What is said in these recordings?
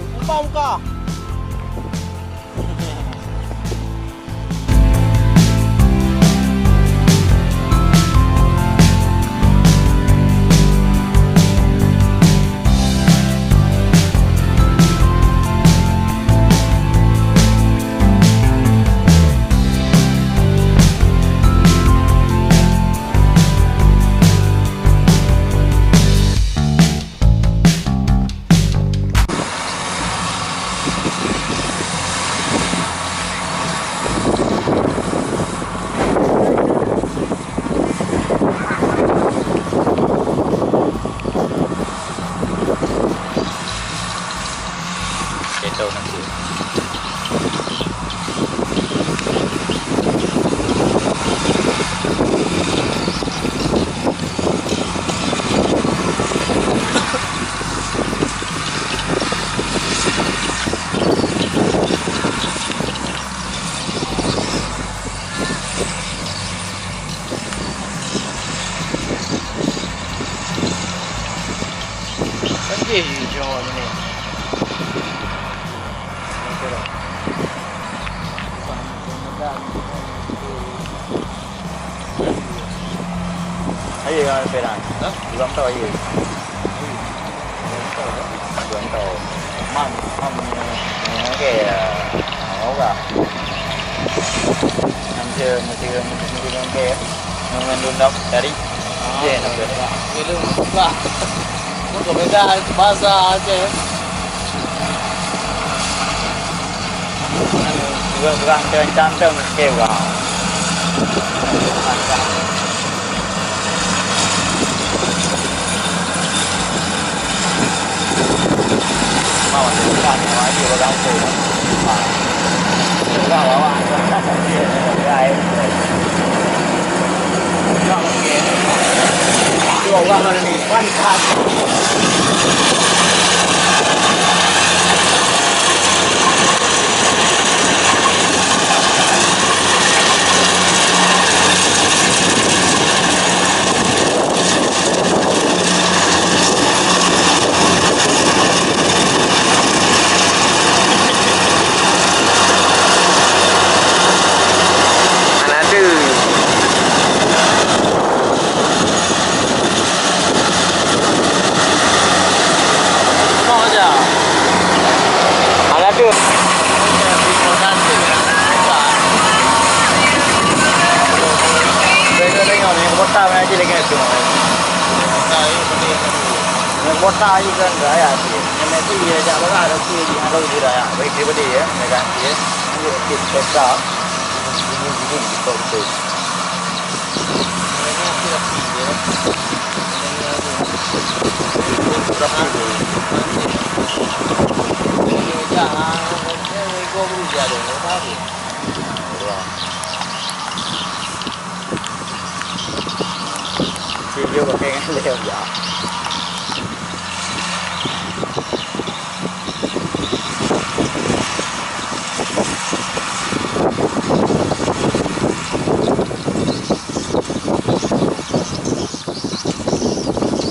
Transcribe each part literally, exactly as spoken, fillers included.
Buka, buka. Kan jih jih cuma ni. Ayo, Ferhan. Hah? Belum tahu ayo. Belum tahu. Mam, mam, okey. Okey. Nanti mesti mesti mesti okey. Nunggu dulu dari. Ah, ya, nampak. Okey, lu buka. Lu kau beda bahasa Aceh. Dua orang teuncang-teuncang keu urang. Hana deuh. Hana deuh. Nyang bota aja kan raya tu. Nyang itu ia jak bagah ada tu di ada di raya. Baik dia beli ya, ya kan dia. Dia okey peta. Ini ini kita betul. Berapa tu? Jangan. Wah. Cik dia pakai ngalai ya.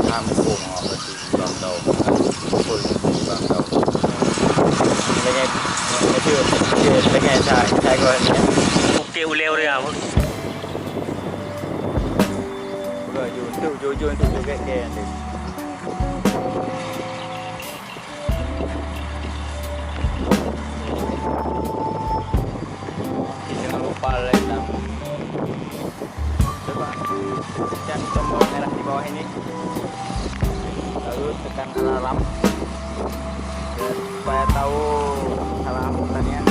Kampung apa tu? Bang Dau. Betul, Bang Dau. Lagi, lagi, lagi, saya, saya kau ni. Okey, uleh orang apa? Bukan, jujur, jujur, jujur, jujur, jujur, jujur. Jangan lupa like dan coba tekan tombol merah di bawah ini, lalu tekan alarm supaya tahu alarm pertandingan.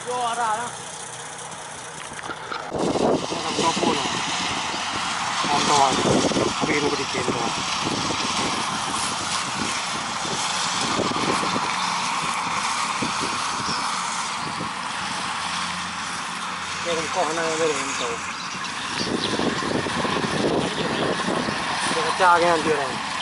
Yo, arah lah. Lam topo lah. Lam toan. Habis ni berikan tu. Dia kongkoh na yang beri tu. Dia kacau kan dia orang.